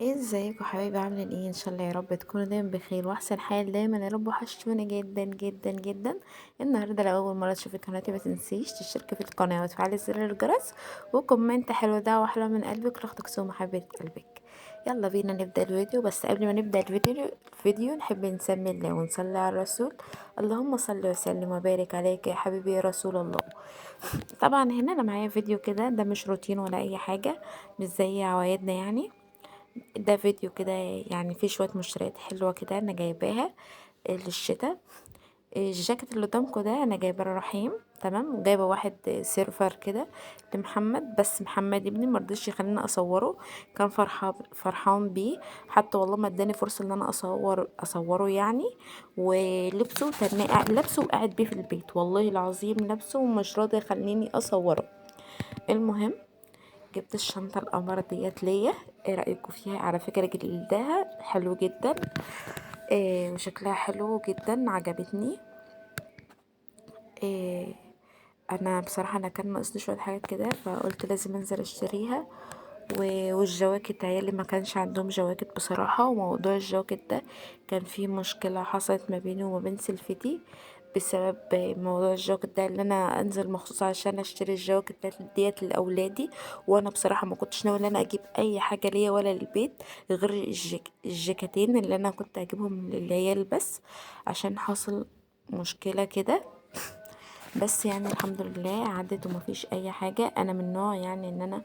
ازيكم حبايبي؟ عاملين ايه؟ ان شاء الله يا رب تكونوا دايما بخير واحسن حال دايما يا رب. وحشتونا جدا جدا جدا. النهارده لو اول مرة تشوفي قناتي ما تنسيش تشتركي في القناة وتفعلي زر الجرس و comment حلو ده وحلو من قلبك لاختك سوما حبيبه قلبك. يلا بينا نبدا الفيديو. بس قبل ما نبدا الفيديو نحب نسمي الله ونصلي على الرسول. اللهم صل وسلم وبارك عليك يا حبيبي يا رسول الله. طبعا هنا انا معايا فيديو كده، ده مش روتين ولا اي حاجة، مش زي عوايدنا يعني. ده فيديو كده يعني فيه شوية مشتريات حلوة كده انا جايباها للشتاء. الجاكيت اللي قدامكم ده انا جايباه لرحيم، تمام، وجايبه واحد سيرفر كده لمحمد، بس محمد ابني مرضيش يخليني اصوره، كان فرحان بيه، حتى والله ما اداني فرصة ان انا اصوره يعني. ولبسه لبسه وقاعد بيه في البيت، والله العظيم لبسه ومش راضي يخليني اصوره. المهم جبت الشنطة القمر ديت ليا، ايه رايكم فيها؟ على فكرة جلدها حلو جدا، وشكلها حلو جدا، عجبتني. انا بصراحة كان ناقصني شوية حاجات كده، فقلت لازم انزل اشتريها. والجواكت عيالي ما كانش عندهم جواكت بصراحة، وموضوع الجواكت ده كان فيه مشكلة حصلت ما بيني وما بين سلفتي بسبب موضوع الجواكت ده، اللي انا انزل مخصوص عشان اشتري الجواكت ديت لاولادي. وانا بصراحة ما كنتش ناوية ان انا اجيب اي حاجة ليا ولا للبيت غير الجاكيتين اللي انا كنت اجيبهم للعيال بس، عشان حصل مشكلة كده. بس يعني الحمد لله عدت وما فيش اي حاجة. انا من نوع يعني ان انا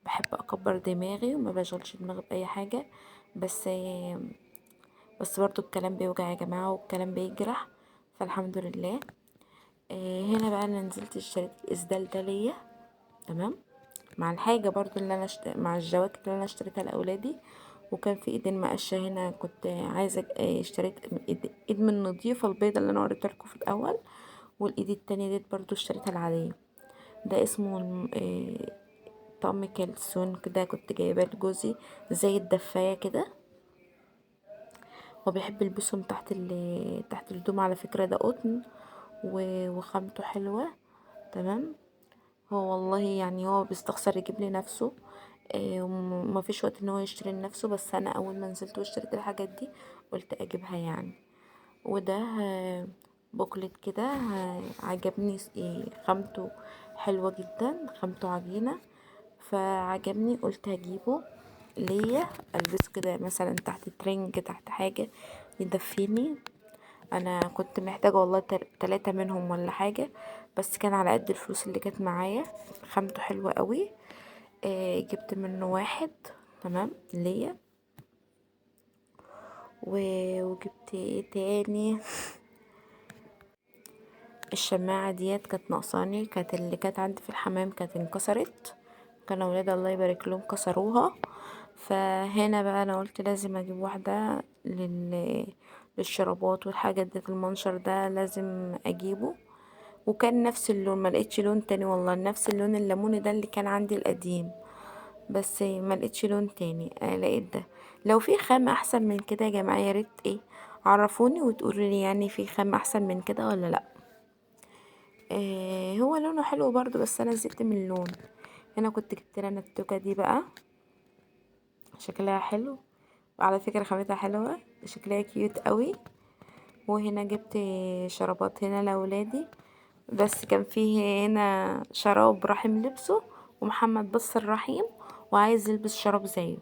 بحب اكبر دماغي وما بشغلش دماغي باي حاجة، بس برضو الكلام بيوجع يا جماعة والكلام بيجرح، فالحمد لله. هنا بقى انا نزلت اشتريت الاسدال ده ليا، تمام، مع الحاجة برضو اللي انا مع الجواكت اللي انا اشتريتها لاولادي. وكان في ايدين مقشه هنا كنت عايزه، اشتريت ايد من النضيفه البيضة اللي انا وريتها لكم في الاول، والايد التانية ديت برضو اشتريتها العادية. ده اسمه طقم كلسون كده، كنت جايباه لجوزي زي الدفايه كده، هو بيحب يلبسهم تحت الهدوم. على فكرة ده قطن وخامته حلوة، تمام. هو والله يعني هو بيستخسر يجيب لي نفسه، وما فيش وقت ان هو يشتري لنفسه، بس انا اول ما نزلت واشتريت الحاجات دي قلت اجيبها يعني. وده بوكلت كده، عجبني، خامته حلوة جدا، خامته عجينة فعجبني، قلت هجيبه ليا البسه كده مثلا تحت ترنج تحت حاجة يدفيني. انا كنت محتاجة والله 3 منهم ولا حاجة، بس كان على قد الفلوس اللي كانت معايا. خامته حلوة قوي، جبت منه واحد، تمام، ليا. وجبت ايه تاني؟ الشماعة ديت كانت ناقصاني، كانت اللي كانت عندي في الحمام كانت انكسرت، كان اولاد الله يبارك لهم كسروها. فهنا بقى انا قلت لازم اجيب واحدة للشرابات والحاجات ديت، المنشر ده لازم اجيبه. وكان نفس اللون، ما لقيتش لون تاني والله، نفس اللون الليموني ده اللي كان عندي القديم، بس ما لقيتش لون تاني. لقيت ده. لو في خامة احسن من كده يا جماعة يا ريت عرفوني وتقولوا لي في خامة احسن من كده ولا لا. هو لونه حلو برضو، بس انا زهقت من اللون. هنا كنت جبت لنا التوكة دي بقى، شكلها حلو، وعلى فكرة خامتها حلوة، شكلها كيوت قوي. وهنا جبت شرابات هنا لأولادي، بس كان فيه هنا شراب رحيم لبسه ومحمد بص الرحيم وعايز يلبس شراب زيه،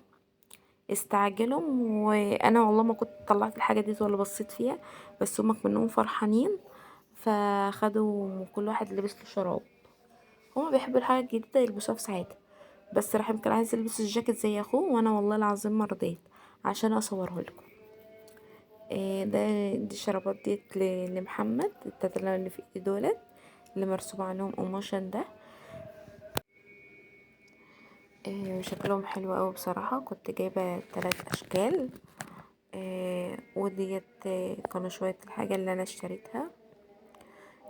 استعجلهم. وانا والله ما كنت طلعت الحاجة دي ولا بصيت فيها، بس هما كلهم فرحانين فخدوا كل واحد لبس له شراب. هما بيحبوا الحاجة الجديدة يلبسوها في ساعتها، بس رحيم كان عايز يلبس الجاكيت زي اخوه، وانا والله العظيم ما رضيت عشان اصوره لكم. ده دي الشرابات ديت لمحمد، التلاتة اللي في ايدي دولت اللي مرسوم عليهم قماشن ده، وشكلهم حلو قوي بصراحة. كنت جايبة 3 اشكال، وديت، كانوا شوية الحاجة اللي انا اشتريتها.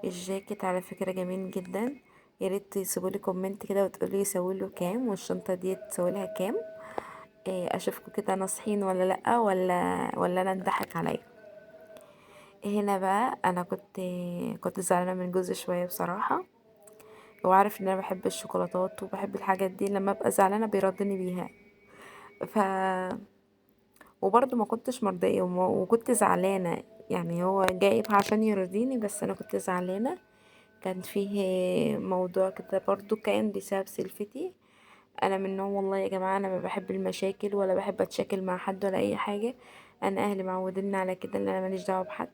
الجاكيت على فكرة جميل جدا، يا ريت تسيبولي comment كده وتقولي يسوي له كام، والشنطة دي تسوي لها كام. اشوفكم كده ناصحين ولا لا، ولا انا اتضحك عليا. هنا بقى انا كنت زعلانة من جوزي شوية بصراحة، هو عارف ان انا بحب الشوكولاتات وبحب الحاجات دي، لما ابقى زعلانة بيرضيني بيها. وبرضه ما كنتش مرضية وكنت زعلانة، يعني هو جايبها عشان يرضيني بس انا كنت زعلانة. كان فيه موضوع كده برضه كان بسبب سلفتي. انا من نوع والله يا جماعة انا ما بحب المشاكل ولا بحب اتشاكل مع حد ولا اي حاجة، انا اهلي معوديني على كده ان انا ماليش دعوه بحد.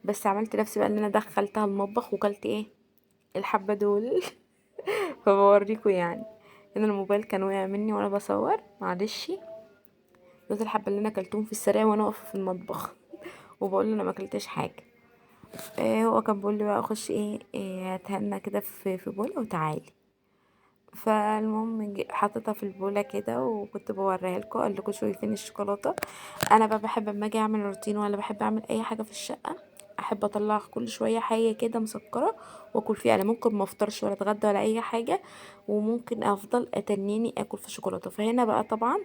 بس عملت نفسي بقى ان انا دخلتها المطبخ وكلت ايه الحبة دول فبوريكم يعني ان الموبايل كان وقع مني وانا بصور، معلش. دول الحبة اللي انا اكلتهم في السريع وانا واقفة في المطبخ وبقول له انا ما اكلتش حاجة. هو كان بيقول لي بقى اخش ايه اتهنى كده في بوله وتعالي. فالمهم حطيتها في البوله كده وكنت بوريها لكم، قال لكم شايفين الشوكولاتة. انا بقى بحب اما اجي اعمل روتين ولا بحب اعمل اي حاجة في الشقة، احب اطلع كل شوية حاجة كده مسكره واكل فيها. انا ممكن ما افطرش ولا اتغدى ولا اي حاجة، وممكن افضل اتنيني اكل في شوكولاتة. فهنا بقى طبعا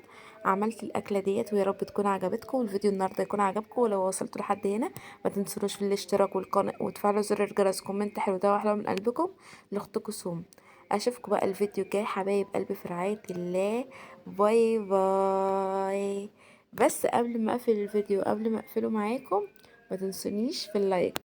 عملت الاكلة ديت، ويا رب تكون عجبتكم والفيديو النهارده يكون عجبكم. ولو وصلتوا لحد هنا ما تنسوش في الاشتراك والقناة وتفعلوا زر الجرس، comment حلو ده واحلى من قلبكم لاختكم سوم. اشوفكم بقى الفيديو الجاي حبايب قلبي في رعاية الله. bye bye. بس قبل ما اقفل الفيديو، قبل ما اقفله معاكم، ما تنسونيش في ال like.